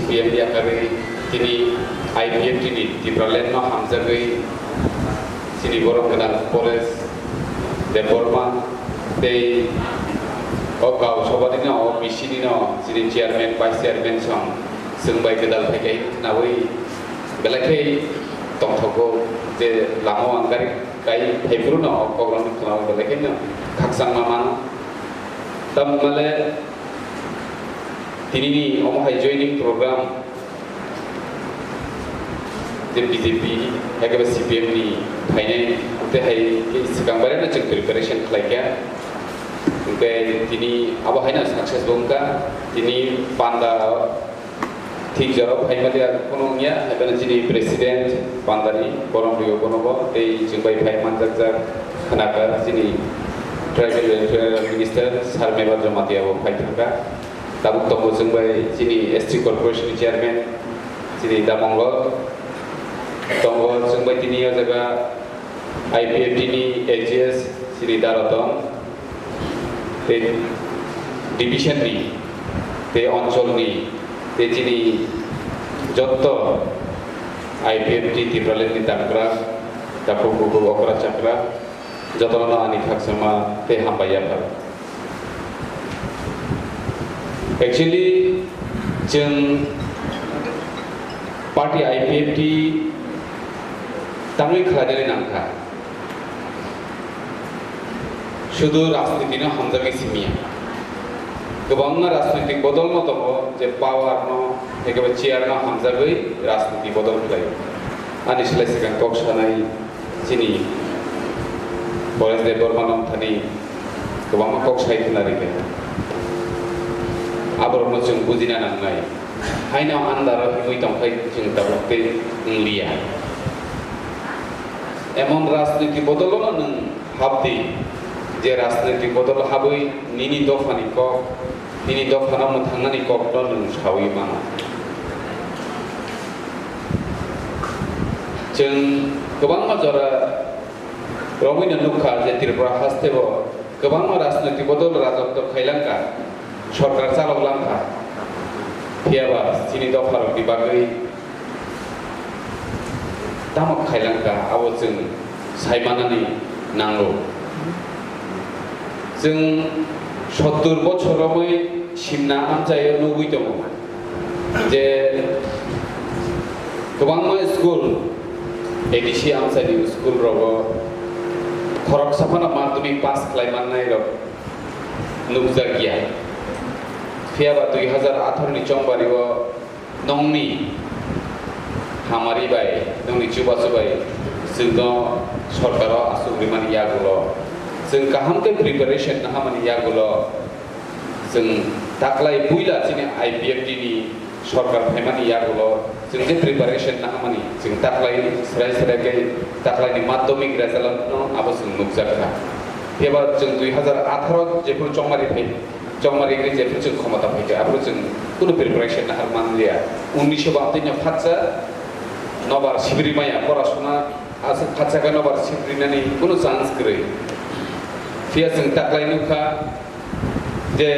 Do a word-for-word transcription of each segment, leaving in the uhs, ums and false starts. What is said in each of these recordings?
P M yakarwi tini I P F T ni Tipraland no hamjagwi chini borok gwnang Paresh Debbarma tei o Gau Sabha ni no, o B C ni no chini chairman, vice chairman song chwng bai gwdal phai khe khnaui belai khe tongthogo je lama o ang gari kai phai phuru no o program ni khwna belai khe no khakchangma mano. Tamni male tini ni omo hai joining program je B J P, haikhe C P M ni phainai, tei hai swkang bai no chwng preparation khlai kha. Hwnkhe tini abo hai no success bo wngkha. Tini panda thik jora phai maliya kunu wngya, haibano chini president pandani borom rio bono bo, tei chwng bai phai manjak jak khwnakha chini tribal welfare minister Sir Mebar Jamatia bo phai thangkha. Tabuk tongo chwng bai chini S T corporation ni chairman chini Damongo tongo, chwng bai tini o jaga I P F T ni A G S chini Daroton. Tei division ni, tei onchol ni, tei chini jotto I P F T Tipraland ni damgra, takhuk bukhuk okra chakra, jotono ani khakchangma tei hambai yaphar. Actually, chwng party I P F T tangwi khlai nangkha. Sudu rajniti no hamjagwi simiya. Kwbangma rajnitik bodol no tongo, je power no, ekebe chair no hamjagwi rajniti bodol khlaio. Ani slai swkang kok sanai chini Paresh Debbarma no thani kwbangma kok sai khna rikha. Aborok no chwng bujina nangnai. Haino andaro himwi tongkhai chwng tabuk tei wngliya. Emon rajniti bodolo no nwng habdi, je rajniti bodol habwi nini dophani kok, nini dophano mwthangnani kokno nwng sawi mano. Chwng kwbangma jora romwino nukha je Tripura hasteo kwbangma rajniti bodol rajotto khailangkha, sorkar chaloklangkha, phiyaba chini dopharokni bagwi tamo khailangkha, abo chwng saimanani nango. Chwng sottur bochor romwi simna amchaio nugwi tongo je kwbangma school, A D C amchaini school rogo khoroksa phano madhyamik pass khlai mannai rok nukjakya. Phiyaba dui hazar atharo ni chongbario nongni hamari bai, nongni chubachu bai chwngno sorkaro aswk rimani yagulo, chwng kaham khe preparation nahamani yagulo, chwng taklai puila chini I P F T ni sorkar phaimani yagulo, chwng je preparation nahamani, chwng taklai srai srai khe taklaini madhyamik result no abo chwng nukjakha. Phiyaba chwng dui hazar atharo jephuru chongmari phai, chongmari wngwi jephuru chwng khomota phaikha, aphuru chwng kunu preparation nahar manliya. Unnisho bantwino phatsa nobar sibri maya, porasona aswk phatsa khe nobar sibrinani kunu chance kwrwi. Phiya chwng taklai nukha je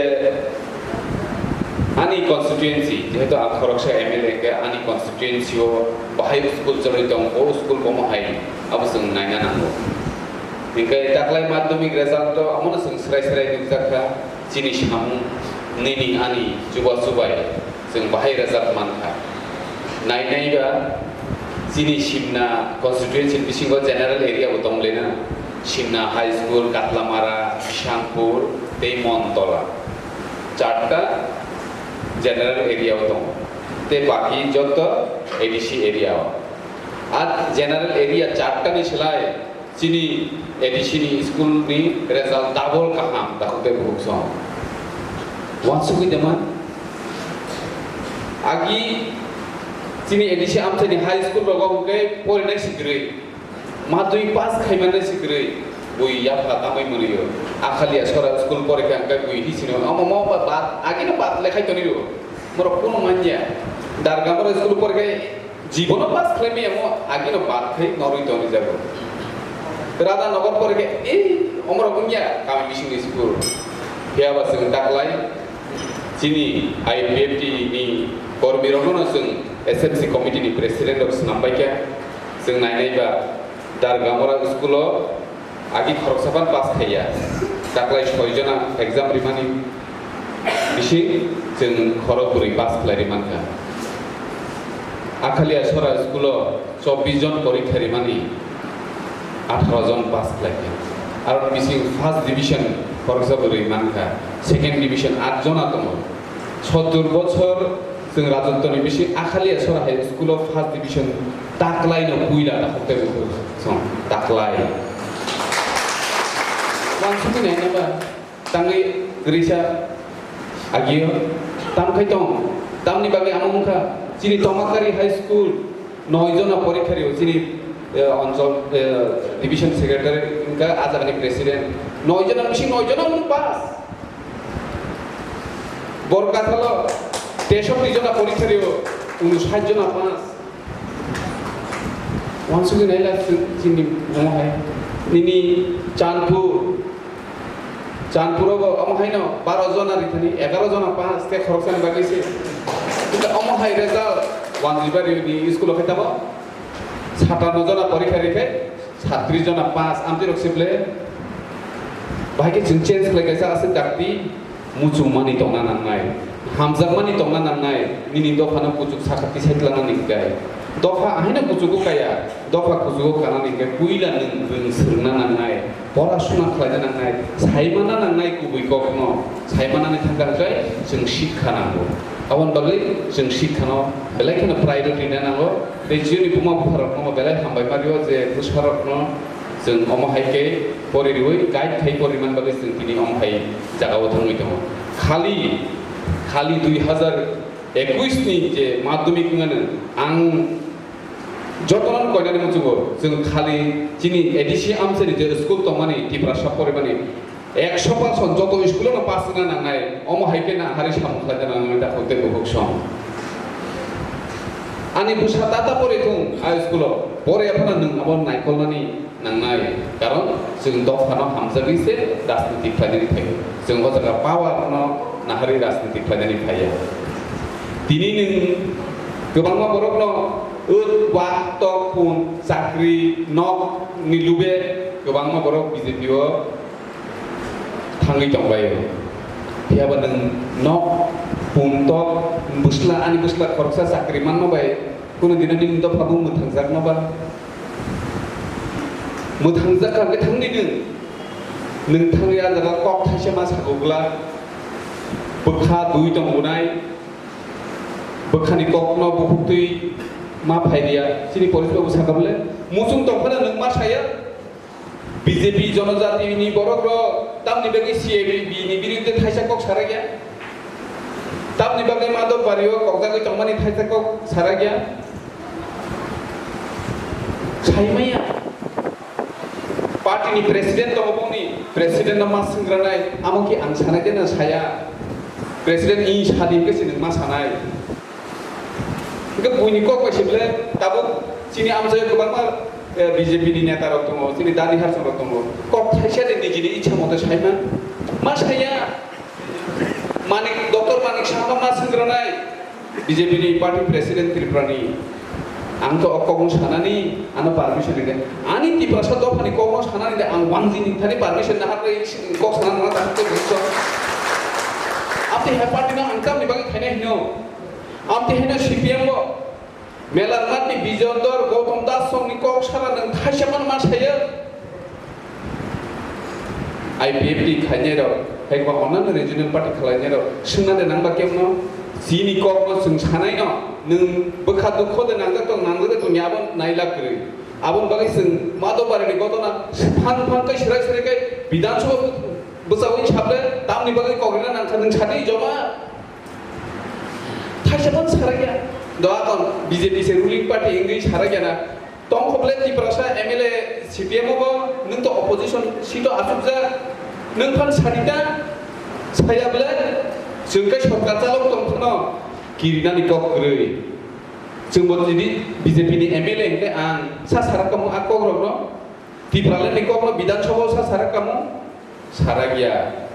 ani constituency, jehetu ang khoroksa M L A hwnkhe ani constituency o bahai school choli tong, o school bomo hai abo chwng naina nango. Hinkhe taklai madhyamik result o amono chwng srai srai nukjakha. Chini samung nini ani chubachu bai chwng bahai result mankha. Nainaiba chini Simna constituency bisingo general area bo tonglena, Simna High School, Katlamara, Bishanpur tei Montola. Charta general area o tongo. Tei baki joto A D C area o. A general area charta ni slai chini A D C ni school ni result double kaham, dakhuk tei bukhuk song. Wansugwi de man. Agi chini A D C amchaini high school rogo hwnkhe porinai sikrwi. Matwi pass khaimanai sikrwi. Bui yapha tamwi mwnwiyo. Akhalia sora school porikha hwnkhe bui hisino. Omo mo ba bad, agino bad lekhai toniro. Morok kunu manya. Dargamora school porikha Jibono pass khlaimaya mo agino bad khai norwi tongwi jago. Radha Nagar pore khe, "Ei, omorok wngya kami bisingni school." Phiya ba chwng taklai chini I P F T ni kormi Rokno chwng S M C committee ni president rok swnam bai kha. Chwng nainai ba Dargamora school o agi khoroksa phan pass khaiya. Taklai soi jona exam rimani bising chwng khorok bwrwi pass khlai ri mankha. Akhalia Sora school o chobbish jon porikha rimani atharo jon pass khlaikha. Aro bising first division khoroksa bwrwi mankha, second division at jona tongo. Sottur bochor chwng Rajotwni bising Akhalia Sora High School o first division taklaino puila takhuk tei bukhuk song taklai. Wansugwi nainaba tangwi kwrwisa agio tamkhai tong. Tamni bagwi amo wngkha chini Tomakari High School noi jona porikha rio chini, eh, onchol, eh, division secretary wngkha, a jagani president. Noi jona bising noi jona wng pass. Borkathalo teishoti jona porikha rio unshat jona pass. Wansugwi naila chini omo hai. Nini Chandpur, Chandpur o bo omo haino baro jona rithani, egaro jona pass tei khoroksani bagwi se. Kintu omo hai result wanjwi bari ni school o khai tamo. Satanno jona porikha rikhai, satris jona pass, amtwi rok sible. Bahai khe chwng change khlai kaisa aswk dakti, muchungmani tongna nangnai, hamjakmani tongna nangnai, nini dophano kuchuk sakha tisai tlangnani hwnkhe. Dopha ahaino kuchugo kaya, dopha kuchugo kanani hwnkhe puila nwng, nwng swrwngna nangnai, pora suna khlaina nangnai, saimana nangnai kubui kokno, saimanani thangkha hwnkhe chwng sikha nango. Aboni bagwi chwng sikhano belai kheno priority na nango. Tei chini buma bupharokno belai hambai ma rio je bwsarokno chwng omo hai khe pori riwi guide khai pori man bagwi chwng tini omo hai jagao thangwi tongo. Khali, khali dui hazar ekush ni je madhyamik wngmano ang jotono koinani muchungo chwng khali chini A D C amchani je school tongmani Tiprasa porimani Ekso percent joto school-o no pass wngna nangnai, omo hai khe nahari samung khlaina nangnai da hoite bukhuk song. Ani bwsa tata pore thung a school-o, pore aphano nwng abo naikolnani nangnai, karon chwng dophano hamjagwi se rajniti khlainani phaio, chwng o jaga power-no nahari rajniti khlainani phaiya. Tini nwng kwbangma borokno wk, wak, tok, pun, chakri, nok ni lube kwbangma borok B J P-o thangwi tongbaio. Phiyaba nwng nok, pum tok, bwsla, ani bwsla khoroksa chakri manma bai, kunu dino nini dopha bo mwthangjakma ba? Mwthangjak kha hwnkhe thangdi nwng. Nwng thangwi a jaga kok thaisa ma sago glak, bwkha dui tong bunai, bwkhani kokno bukhuk twi ma phai riya. Chini Paresh babu sakha bole, muchung tong phano nwng ma saya? B J P jonojatini borok rok tamni bagwi C A B ni biruddhe thaisa kok sarakya? Tamni bagwi Madhobbario kokjagwi tongmani thaisa kok sarakya? Saimaya. Party ni president tongo bongni, president no ma swngranai, amo khe ang sanai de na saya? President ni sadi hwnkhe se nwng ma sanai. Hingke buini kok bai se bole tabuk chini amchaio kwbangma, eh, B J P ni neta rok tongo, chini Dani Harsang rok tongo. Kok thaisa de nijini ichha mote saima. Ma saya, Manik, Doctor Manik Saha ma swngranai, B J P ni party president Tripura ni. Ang to o kok no sanani, ano permission ride. Ani Tiprasa dophani kok no sanani de ang wanjini thani permission nahar kok sanani nang ta kok. Amte he party no ang tamni bagwi khainai hino. Amte hino C P M bo Melarmatni Bijoy Dor, Gautam Das songni kok sara nwng thaisa man ma saya. I P F T khainai rok, hai ba onano regional party khalainai rok, swngna de nang ba kemno, chini kok no chwng sanai no, nwng bwkha dukho de nangjak tong, nangjak tong ya abo nailak kwrwi. Aboni bagwi chwng Madhobari ni gotona phan phan kai, swrai swrai kai, Bidhan Sabha bwchawi sable, tamni bagwi kok rina nangkha, nwng sadi joma. Thaisa phano sarakya. Doa kon B J P se ruling party wngwi sarakya na. Tongkhoble Tiprasa M L A C P M o bo nwng to opposition seat o achukjak. Nwng phan sadita saya ble chwng kai sorkar chalok tong phano kirinani kok kwrwi. Chwng bo tini B J P ni M L A hwnkhe ang sa sarakamo a kok rokno. Tipraland ni kokno Bidhan Sabha o sa sarak kamo? Sarak ya.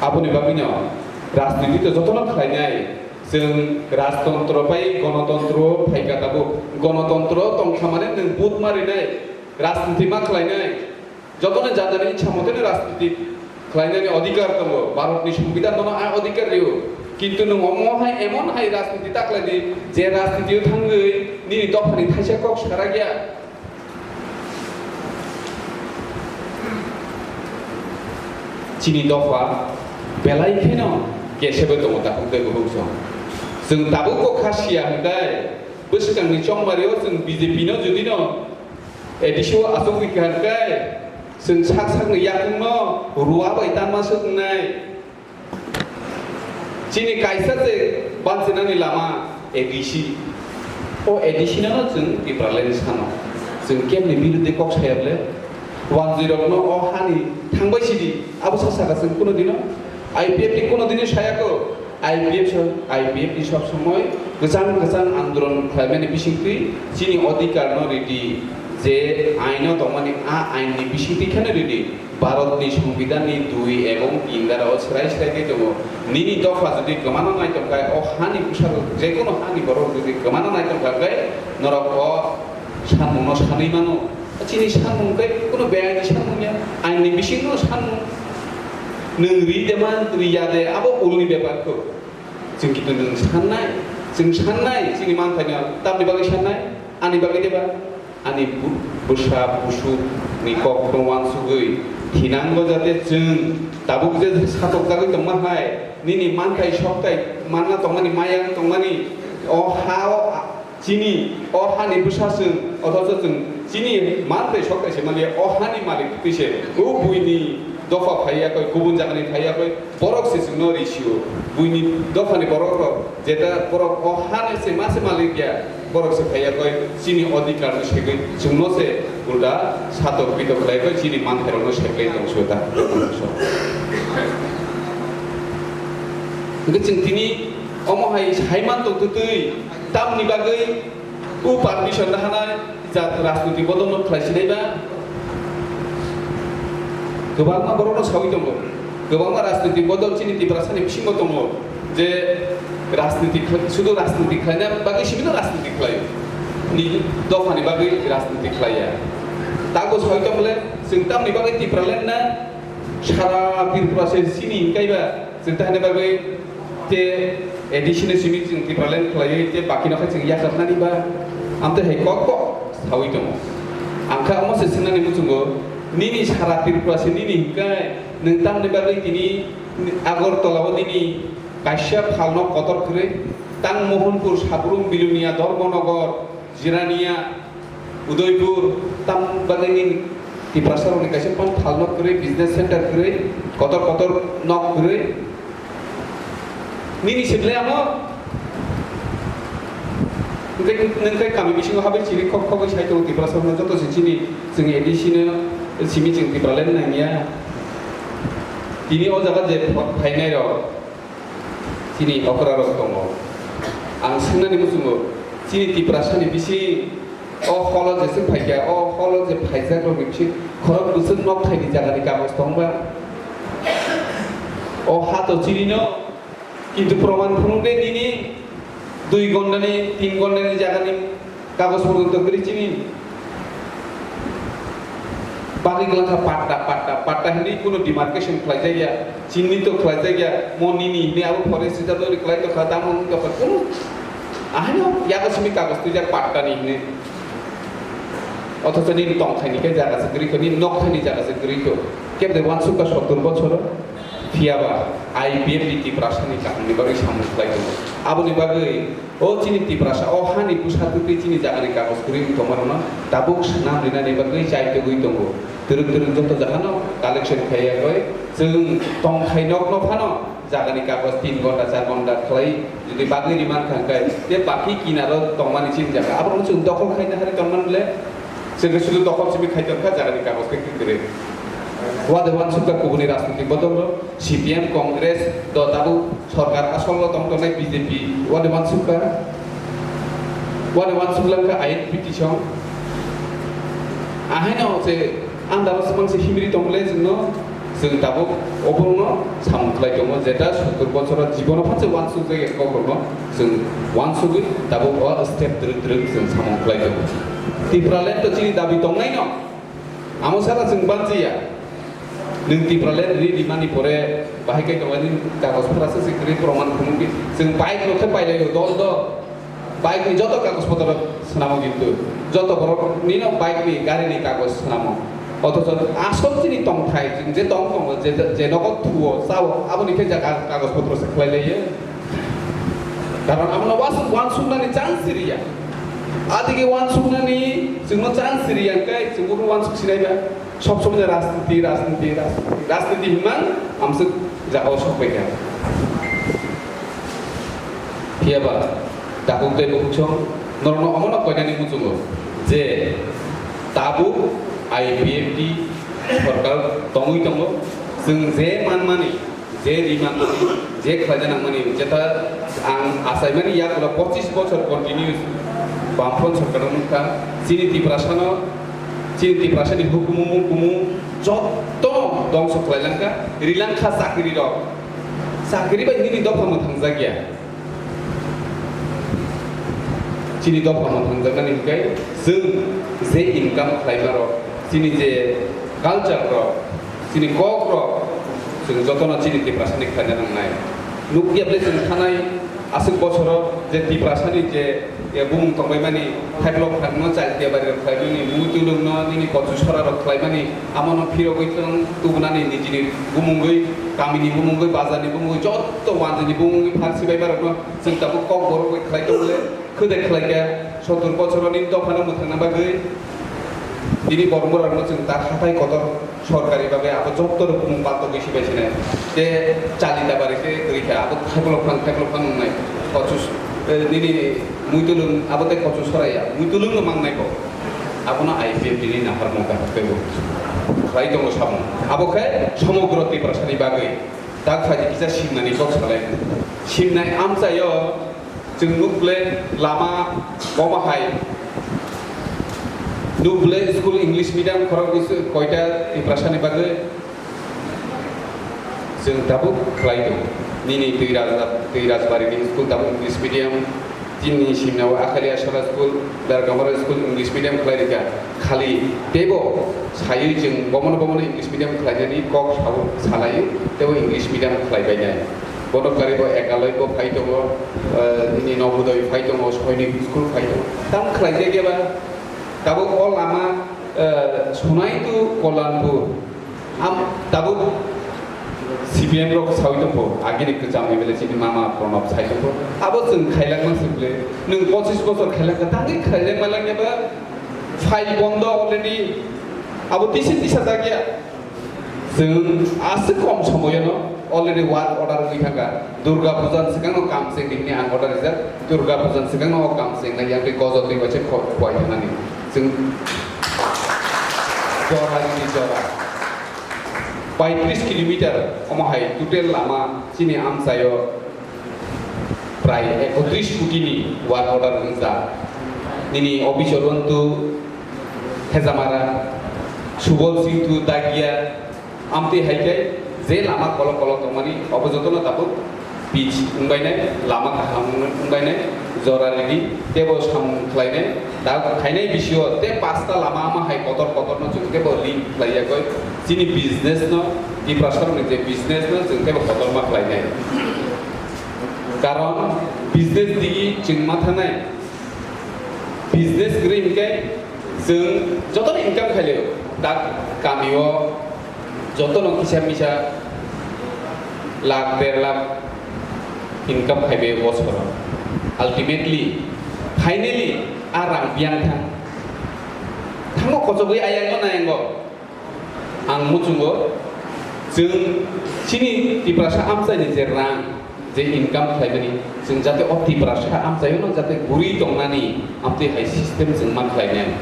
Aboni bagwino rajniti to jotono khlainai. Chwng rajtontro bai gonotontro phaikha tabuk. Gonotontro tongkha mane nwng vote ma rinai, rajniti ma khlainai. Jotono jat jani ichha moteno rajniti khlainani odhikar tongo. Bharatni Songbidan nono a odhikar rio. Kintu nwng omo hai emon hai rajniti ta khlai di, je rajnitio thangwi nini dophani thaisa kok sarakya. Chini dopha belai kheno kesebo tongo takhuk tei bukhukso. Chwng tabukbo kha siya hwnkhe, bwskangni chongmario chwng B J P no judino A D C o achukgwi kha hwnkhe, chwng sak sakni yakungno ruwa bai tanma swk wngnai. Chini kaisa je banchinani lama A D C. O A D C no chwng Tipraland sano. Chwng kebni birudhe kok saya bole? Wanjwi rokno o hani thangbai sidi. Abo sa saka chwng kuno dino. I P F ni kuno dino saya ko. I P F so, I P F ni sob somoi kwchang kwchang andolon khlaimani bisingtwi chini odhikar no ridi, je aino tongmani a ain ni bisingtwi kheno ridi. Bharatni Songbidanni dui ebong tin dara o srai srai khe tongo. Nini dopha jodi kwmana nai tongkha, o hani bwsarok, jekono hani borok jodi kwmana nai tongkha khe, norok o sanmungno sanwi mano. Chini sanmung khe kono beaini sanmung ya, aini bisingno sanmung. Nwng ri de man, ri ya de, abo ulni bepar kho. Chwng kintu nwng sannai, chwng sannai, chini manthaino tamni bagwi sannai, ani bagwi deba? Ani bu-, bwsa busuk ni kok no wansugwi thinango, jate chwng tabuk je satokjagwi tongma hai, nini manthai sokthai manna tongmani, maya tongmani, o ha o a-, chini o hani bwsa chwng, othocho chwng chini manthai sokthai se maliya, o hani malik twi se, o buini dopha phaiya koi, kubun jagani phaiya koi, borok se chwngno ri sio. Buini dophani borok rok, jeta borok o ha ni se ma se malik ya, borok se phaiya koi chini odhikar no segwi chwngno se ulta satok pitok khlai koi chini manthairok no seklai tong sio ta. Hwnkhe chwng tini omo hai sai man tong twtwi tamni bagwi o permission da hana jat rajniti bodol no khlai sinai ba? Kwbangma borok no sawi tongo, kwbangma rajniti bodol chini Tiprasa ni bisingo tongo, je rajniti khlai, sudu rajniti khlaina bagwi simi no rajniti khlai, ni dopha ni bagwi rajniti khlai ya. Tago sawi tong le, chwng tamni bagwi Tipraland na, sara Tripura se chini hinkhe ba, chwng tahini bagwi te A D C ni simi chwng Tipraland khlaiwi te baki no khe chwng yakarnani ba, amtwi hai kok kok sawi tongo. Ang kha omo se swngnani muchungo, nini sara Tripura se nini hinkhe nwng tamni bagwi tini Agartala o nini kaisa phalno kotor kwrwi, tang Mohanpur, Sabrum, Bilonia, Dharmanagar, Jirania, Udaipur, tam bagwi ni Tiprasa rokni kaisa phan phalno kwrwi, business center kwrwi, kotor kotor nok kwrwi. Nini se belai amo. Nwng khe, nwng khe kami bisingo habai chiri khok khogwi sai tongo Tiprasa rokno, joto se chini, chwng A D C no simi chwng Tipraland nangya. Tini o jaga je phainai rok, chini okra rok tongo. Ang swngnani muchungo, chini Tiprasa ni bising o holo jeswk phaikha, o holo je phaijak rokni bising khorok bwswk nok thaini jagani kagoj tongba? O ha to chini no, kintu proman phunuk de nini dui gondani, tin gondani jagani kagoj porjonto kwrwi chini. Bagwi gwlangkha patta, patta, patta hinwi kuno demarcation khlaijak ya, chinni to khlaijak ya, mo nini hinwi abo forest reserve ni khlai tongkha, tamo wng tongkha, kuno ahaino yago simi kagoj twijak patta ni hinwi. Othocho nini tongthai ni khe jaga se kwrwi kho, nini nokthai ni jaga se kwrwi kho. Kebde wansukha sottur bochoro. Phiya ba I P F ni Tiprasa ni kaham ni bagwi samung khlai tongo. Aboni bagwi o chini Tiprasa o hani bwsa twtwi chini jagani kagoj kwrwi wng tongma rokno tabuk swnam rinani bagwi chai togwi tongo. Twrwk twrwk joto jagano collection khai ya koi chwng tongthai nok no phano jagani kagoj tin ghonta char ghonta khlai jodi bagwi ri mankha hwnkhe te baki kinaro tongmani chini jaga aborokno chwng dokhol khaina hari tongmani le. Chwng khe sudu dokhol simi khai tongkha, jagani kagoj khe kwrwi. Wade wansukha kubuni rajnitik bodol rok, C P M, Congress, do tabuk sorkar asol o tong tongnai B J P, wade wansukha, wade wansuk langkha I N P T song. Ahaino se andaro swmang se himri tong le chwngno Chwng tabuk oborokno samung khlai tongo, jeta sottor bochoro jibono phanse uansukjakya kokrokno chwng uansugwi tabuk o step twrwk twrwk chwng samung khlai tongo. Tipraland to chini dabi tongnaino, amo saka chwng banchiya. Nwng Tipraland ri rimani pore bahai khe tongnai nini kagoj phrasa se kwrwi proman phunukdi. Chwng bike no khe pailaio dol dol. Bike ni joto kagoj potro swnamo kintu. Joto borok nino bike ni gari ni kagoj swnamo. Othocho asol chini tongthai, chwng je tong tongo, je, je nogo thuo, chao, aboni khe ja ka-, kagoj potro se khlai laiyo. Karon abono was-, uansuknani chance riya. Adigi uansuknani chwngno chance riya, hwnkhe chwngbo uansuk sinai ba. Sob somoi rajniti, rajniti, rajniti, rajniti hinmang amswk jagao sok pai kha. Phiya ba, tabuk tei bukhuk song norokno omono koinani muchungo je tabuk I P F T sorkar tongwi tongo, chwng je manmani, je rimani, je khlaina nangmani, jeta ang achaimani yagulo pochis bochor continuous Bamfront sorkar wngkha, chini Tiprasano, chini Tiprasani hukumu mukumu jotto dongso khlailangkha, rilangkha chakri rok. Chakri bai nini dopha mwthangjakya. Chini dopha mwthangjaknani hwnkhe chwng je income khlaima rok, chini je culture rok, chini kok rok, chwng jotono chini Tiprasani khlaina nangnai. Nukya ble chwng thanai aswk bosoro je Tiprasani je, je bumung tongbaimani, khaiblok phangno chail tiya bari rok khlaimani, mui tulungno nini kochu sora rok khlaimani, amono phirogwi twlang tubunani nijini bumungwi, kamini bumungwi, bazarni bumungwi, jotto wanjini bumungwi pharsi bai barokno chwng tabuk kok borok bai khlai tong le. Khwdai khlai kha, sottor bochoroni dophano mwthangna bagwi tini borok borokno chwng ta hathai kotor sorkari bagwi abo jotto rok bumung paltogwi sibai sinai. Tei chalita bari khe kwrwi kha, abo khaibolok phang, khaibolok phang wngnai. Kochu, eh, nini muitulung abo tei kochu soraya, muitulungno mangnai bo. Abono I P F T ni naharmung kaham khe bo khlai tongo samung. Abo khe somogro Tiprasani bagwi tak phaidi kisa simnani kok salai. Simnai amchaio. Chwng nukle lama omo hai. Nukle school English medium khorok koita Tiprasani bagwi. Chwng tabuk khlai tongo. Nini Twi Rajda-, Twi Rajbari ni school tabuk English medium. Chini simnao Akhalia Sora school, Dargamara school English medium khlai rikha. Khali teibo saywi chwng bomono bomono English medium khlainani kok sao-, salaiwi teibo English medium khlai bainai. Bono karwi bo Ekaloi bo phai tongo, eh, nini Novodoi phai tongo, Soinik school phai tongo. Tam khlai jakya ba tabuk o lama, eh, Sonai to Kollanpur. Am, tabuk C P M rok sawi tongkho, agini kwcham M L A chini mama Pranab sai tongkho. Abo chwng khailak mang se bwle, nwng pochis bochor khailak kha, tangwi khailak malak ya ba file bondo already. Abo tisi tisa jak ya. Chwng aswk kom somoyono already work order wngwi thangkha. Durga Puja ni swkangno kam chengdi hwnwi ang order rijak. Durga Puja ni swkangno o kam chengnai, yang twi gojotwi waisa kho-, khowai thangnani. Chwng jora ni jora. Paitris kilometer omo hai total lama chini amchaio prai ekotris koti ni work order wngjak. Nini office o rwntu Hejamara, Subol Singh tu Dagia, amtwi hai khe je lama kolok kolok tongmani obo jotono tabuk pitch wngbainai, lama kaham wngbainai, jora ridi, teibo samung khlainai, da khainai bisio tei pasta lama ama hai kotor kotorno chwng teibo link khlaiyakoi, chini business no, Tiprasarokni je business no chwng teibo kotorma khlainai. Karon business digi chwng ma thanai, business kwrwi hinkhe chwng jotono income khailio, tak kamio jotono kisa misa lakh der lakh income khaibai bosoro. Ultimately, finally, a rang biyang thang. Thango kochogwi ayangno nayango. Ang muchungo, chwng chini Tiprasa amchaini je rang, je income khlaimani, chwng jate o Tiprasa amchaino jate guri tongnani amtwi hai system chwng ma khlainai.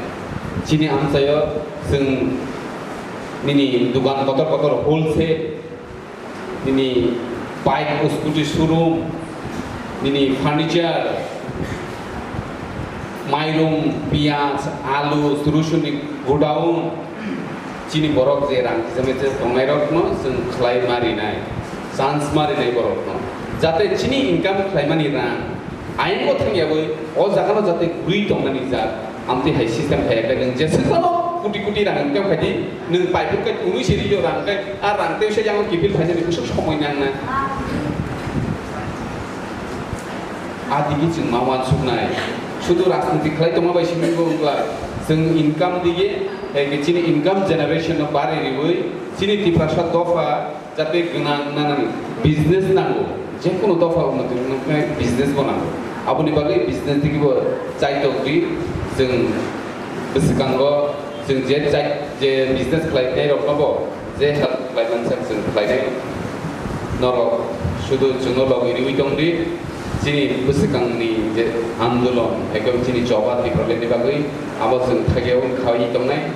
Chini amchaio chwng nini dukan kotor kotor wholesale, nini bike scooty showroom, nini furniture, mairung, piyaj, alu, rusuni godown, Chini borok je rang kisa mesa tongnairokno chwng khlai ma rinai, chance ma rinai borokno. Jate chini income khlaimani rang ayangbo thangyawi o jagano jate kwrwi tongnani jak, amtwi hai system khai khe nwng jeswkano koti koti rang income khaidi, nwng paipor khe tunwi se rio rang khe, a rang tei se yango kiphil khainani bwswk somoi nangna. A digi chwng ma uansuknai. Sudu rajniti khlai tongma bai simi bo wngkla. Chwng income digi, eh, chini income generation no bari riwi, chini Tiprasa dopha jate gwnang nanani business nango. Jekunu dopha unnoti wngkhe business bo nango. Aboni bagwi business digi bo chaitok di chwng bwswkango chwng je chai, je business khlainai rokno bo je help khlaiman sak chwng khlainai. Norok sudu chwngno logi riwi tongdi, chini bwswkangni je andolon, ekdom chini choba Tipralandni bagwi abo chwng thagya wng khawi tongnai.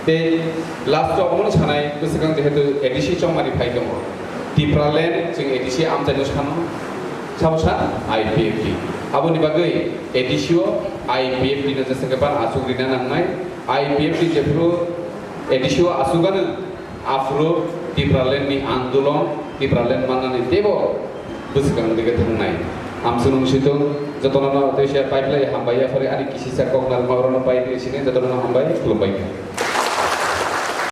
Tei last o omono sanai, bwswkang jehetu A D C chongmani phai tongo. Tipraland chwng A D C amchaino sano, sabo sa I P F T. Aboni bagwi A D C o I P F T no jesa khe ban asuk rina nangnai. I P F T jephuru A D C o asugano, aphuru Tipraland ni andolon, Tipraland mannani teibo bwswkang dige thangnai. Amswnung situng jotono no teisa pipeline hambai yaphari ani kisisa kok narwkma orono pai twi sini jotono no hambai khulumbai kha.